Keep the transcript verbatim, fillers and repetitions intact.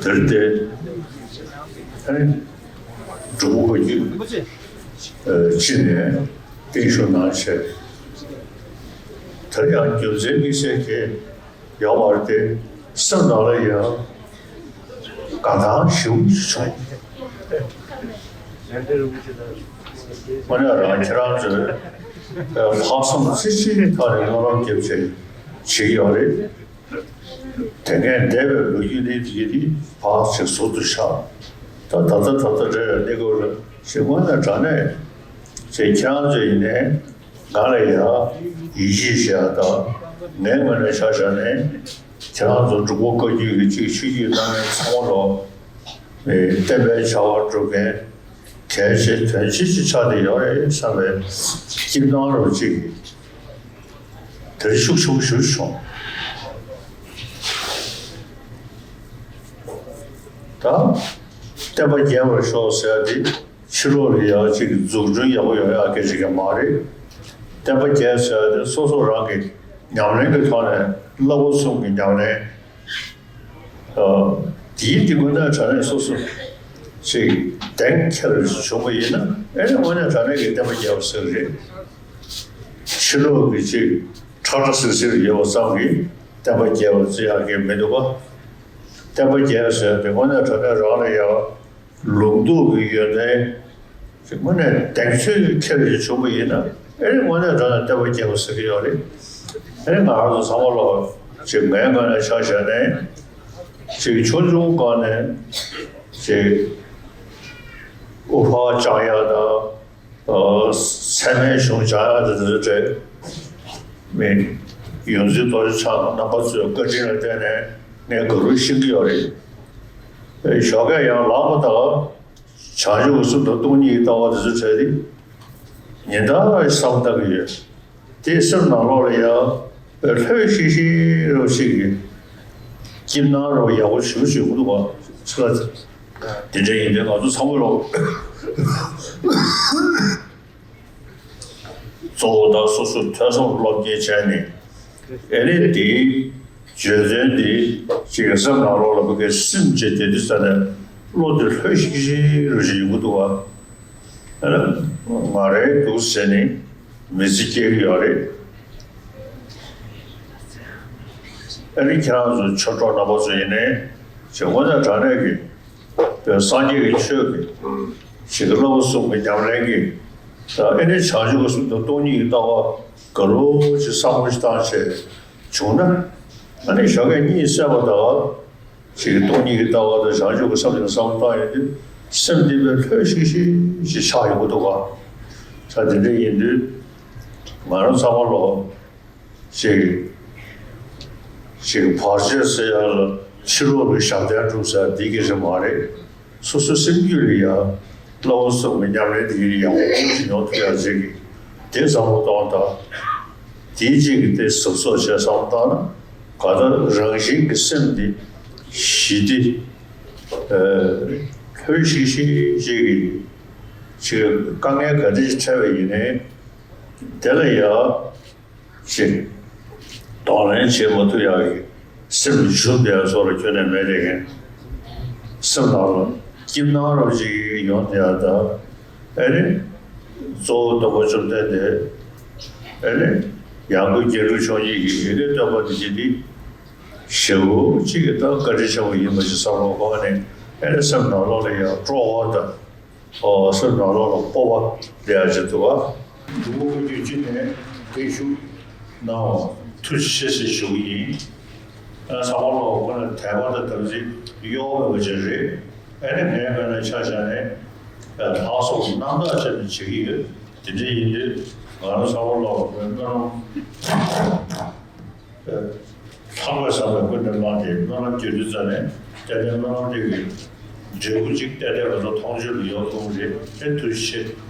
འདིར་ཏེ། ཨ་ནི། འབྲུག་པ་བཀའ་བརྒྱུད་སྤྱི་ནས་བརྟན་བཞུགས་གནང་བྱས། དེར་ཡང་རྒྱུ་མཚན་དམིགས་བསལ་གྱི་ཡོད་པ་རེད་དེ། སེམས་ནང་ལ་ཡང་དགའ་སྣང་ཞེ་པོ་ཅིག་བྱུང་། དངོས་གནས་རང་ཁྱེད་རང་ཚོས་ལྷག་བསམ་རྩེ་གཅིག་གི་ཐོག་ནས་སྨོན་ལམ་རྒྱབ་བྱས་བྱེད་ཀྱི་ཡོད་རེད། དེ་སྔའི་འདས་པའི་ལོ་རྒྱུས་འདི་དེ་དེ་ཕར་ཞིག་ཟུར་དུ་བཞག་ད་ད་ལྟ་ད་ལྟ་འདྲ་ཡང་གནས་སྐབས་ལ་ཞིག་དངོས་གནས་དྲང་གནས་ཅེས་ཁྱེད་རང་ཚོ་ཡིན་ནའི་ང་ལ་ཡང་ཡིད་ཆེས་བྱེད་ཡག་དང་ངའི་ངོས་ནས་ཆ་བཞག་ནས་ཁྱེད་རང་ཚོ་འབྲུག་པ་བཀའ་བརྒྱུད་ཀྱི་ཅིག་ཆོས་བརྒྱུད་གནང་མཁན་ཚང་མ་ལ་བསྟན་པའི་བྱ་བ་སྒྲུབ་མཁན་གལ་ཆེ་དོན་ཆེ་ཅིག་ཆགས་བསྡད་ཡོད་རེད་བསམ་པའི་སྐྱིད་སྣང་རོ་ཅིག་དེར་ཤུགས་ཆེན་པོ་ཞིག་བྱུང་། ད་བསྟན་པ་རྒྱས་པར་ཤོག་ཟེར་ཡ་དེ་ཕྱི་ལོགས་ལ་ཡག་ཅིག་འཛུགས་སྐྲུན་ཡག་པོ་ཡོང་ཡག་སྐད་ཆ་གི་མ་རེད། བསྟན་པ་རྒྱས་ཟེར་ཡ་དེ་སོ་སོ་རང་གི་ཉམས་ལེན་གྱི་ཐོག་ནས་བསླབ་པ་གསུམ་གྱི་ཉམས་ལེན། དེའི་འདི་དགོས་ན་དྲང་གནས་སོ་སོ་ཅིག་གདེང་འཁེལ་བྱུང་བ་ཡིན་ན་ཨེ་ནི་དངོས་གནས་དྲང་གནས་ཀྱི་བསྟན་པ་རྒྱས་པ་ཟེར་གི་རེད། ཕྱི་ལོགས་ཀྱི་ཅིག་ཁྲ་ཁྲ་སིལ་སིལ་ཡོད་པ་ཙམ་གྱིས་བསྟན་པ་རྒྱས་པ་བརྩི་ཡག་གི་མི་འདུག་ག་བསྟན་པ་རྒྱས་པ་ཟེར་དེ་དངོས་གནས་དྲང་གནས་རང་ལ་ཡག་ལུགས་ལྡོག་གི་ཡོན་ཏན་ཅིག་དངོས་གནས་གདེང་ཚོད་འཁེལ་ཞིག་བྱུང་བ་ཡིན་ན་ཨེ་ནི་དངོས་གནས་དྲང་གནས་བསྟན་པ་རྒྱས་པ་ཟེར་གི་ཡོད་རེད། ཨེ་ནི་ང་རང་ཚོ་ཚང་མ་ལོག་ཅིག་ངའི་ངོས་ནས་ཆ་བཞག་ནས་ཅིག་ཆུང་ཆུང་སྒང་ནས་ཅིག་དབུ་ཕར་བཅང་ཡག་དང་། ཚད་མའི་གཞུང་སྦྱང་ཡག་དེ་ཚོའི་གྲས་མི་ཡོངས་འཛིན་རྡོ་རྗེ་འཆང་རྣམ་པ་ཚོའི་བཀའ་དྲིན་ལ་བརྟེན་ནས་ངས་དགའ་རབ་ཤེས་ཀྱི་ཡོད་རེད། ཞོགས་ཀས་ཡང་ལངས་པ་དང་བྱང་ཆུབ་སེམས་དང་སྟོང་ཉིད་ཀྱི་ལྟ་བ་དེ་ཚོའི་གྲས་དེ་ཉིན་ལྟར་བསམ་བློ་བཏང་གི་ཡོད། དེས་སེམས་ནང་ལོགས་ལ་ཡང་ལྷོད་ཤིག་ཤིག་རོ་ཞིག་གི་སྐྱིད་སྣང་རོ་ཡག་པོ་ཞུ་ཞུ་གི་འདུག་བ། ཚིག་ལ་དེ་འདྲ་ཡིན་དུས་ང་ཚོ་ཚང་མ་ལོག་གཙོ་བོ་དང་སོ་སོ་ཐོས་བསམ་སློབ་གཉེར་བྱས་ནས་ཨེ་ནི་དེའི་བརྗོད་དོན་འདི་ཅིག་སེམས་ནང་ལོགས་ལ་བུ་གའི་སེམས་ཀྱི་དེ་དུས་ས་ནས་བློ་དེ་ལྷོད་ཤིག་ཤིག་རོ་ཞིག་ཡོང་གི་འདུག་བ། ཨ་ནི་ང་རའི་འདུག་ཟེར་ནས་མི་ཚེ་སྐྱེལ་གྱི་ཡོད་རེད། ཨ་ནི་ཁྱེད་རང་ཚོ་ཆོས་གྲོགས་རྣམ་པ་ཚོ་ཡིན་ནའི་ཇེ་དངོས་གནས་དྲང་གནས་ཀྱི་བོད་སངས་རྒྱས་ཀྱི་ཆོས་ཀྱི་ཞིག་གི་བསླབ་པ་གསུམ་གྱི་ཉམས་ལེན་གྱི་ད་ཨེ་ནི་བྱང་ཆུབ་ཀྱི་སེམས་དང་སྟོང་ཉིད་ཀྱི་ལྟ་བ་དགའ་རབ་ཅིག་བསམ་བློ་ཞིག་བཏང་བྱས་བྱུང་ན་ཨ་ནི་ཞོགས་ཀས་གཉིད་སད་པ་དང་། ཅིག་སྟོང་ཉིད་ཀྱི་ལྟ་བ་དང་བྱང་ཆུབ་ཀྱི་སེམས་ཀྱི་བསམ་བློ་བཏང་ཡོང་དུས་སེམས་འདི་བས་ལྷོད་ཤིག་ཤིག་ཅིག་ཆགས་ཡོང་གི་འདུག་ག་ད་དེ་འདྲ་ཡིན་དུས་ང་རང་ཚང་མ་ལོག་ཅིག་ཅིག་བར་ཆད་སེལ་ཡག་ལ་ཕྱི་ལོགས་ལ་ཞབས་བརྟན་སྒྲུབ་ཟེར་འདི་གི་རེད་མ་རེད། སོ་སོའི་སེམས་རྒྱུད་ལ་ཡང་བསླབ་པ་གསུམ་གྱི་ཉམས་ལེན་དེ་ཡག་པོ་ཞིག་ཡོང་ཐུབ་ཡག་ཅིག་གི་དེ་བསམ་བློ་གཏོང་དང་། དེའི་རྗེས་ཀྱི་དེ་གཟབ་གཟབ་བྱས་བསམ་བློ་བཏང་ན་གང་ལྟར་རང་བཞིན་གྱི་སེམས་འདི་ཞི་སྟེ་ལྷོད་ཤིག་ཤིག་ཅིག་གི་ཅིག་དཀའ་ངལ་ག་འདྲ་ཞིག་འཕྲད་པ་ཡིན་ནའི་དེ་ལ་ཡང་ཅིག་གདོང་ལེན་བྱེད་མ་ཐུབ་ཡག་གི་སེམས་ཞུམ་བསྡད་ཡག་སོགས་ལ་ཁྱོན་ནས་མེད་དེ་མཁན། སེམས་ནང་ལ་སྐྱིད་སྣང་རོ་ཅིག་ཡོང་བསྡད་ཡག་དང་། ཨེ་ནི། གཙོ་བོ་སྟོན་པ་བཅོམ་ལྡན་འདས། ཨེ་ནི། ཡང་སྒོས་རྒྱལ་སྲས་བཅུ་གཉིས་ཀྱི་ཡི་གེ་སྟོན་པ་འདི་ཅི་སྟེ། ཞེ་པོ་ཅིག་གི་ད་བཀའ་དྲིན་ཆེན་པོ་ཡིན་པ་ཞིག་བསམ་བློ་འཁོར་ནས་ཨེ་ནི་སེམས་ནང་ལོགས་ལ་ཡང་སྤྲོ་བ་དང་། ཨོ་སེམས་ནང་ལོགས་ལ་སྤོབས་པ་སླེབས་ཡག་ཅིག་འདུག་ག་འདུག་རྒྱུ་ཅི་ནས་དེ་ཞུ་གནང་བ་ཐུགས་རྗེ་ཆེ་ཞེས་ཞུ་གི་ཡིན། ཨ་ཚང་མ་ལོག་ཁོ་ན་དད་པ་དང་དམ་ཚིག་གཡོ་བ་མེད་པ་ཅིག་རེད། ཨ་ནི་ངའི་ངོས་ནས་ཆ་བཞག་ནས་ཨ་ལྷག་བསམ་རྣམ་དག་བྱས་ནས་བྱེད་ཀྱི་ཡོད། དེ་འདྲ་ཡིན་དུས་ང་རང་ཚང་མ་ལོག་སྨོན་ལམ་ལྷག་པའི་བསམ་པའི་ཀུན་ནས་བསླངས་ཏེ་སྨོན་ལམ་རྒྱག་དུས་ཙམ་ནས་ཏན་ཏན་སྨོན་ལམ་དེ་གི་འབྲས་བུ་གཅིག་ཏན་ཏན་ང་ཚོ་མཐོང་ཆོས་ལ་ཡོང་ཐུབ་ཀྱི་རེད། དེ་ཐུགས་རྗེ་ཆེ།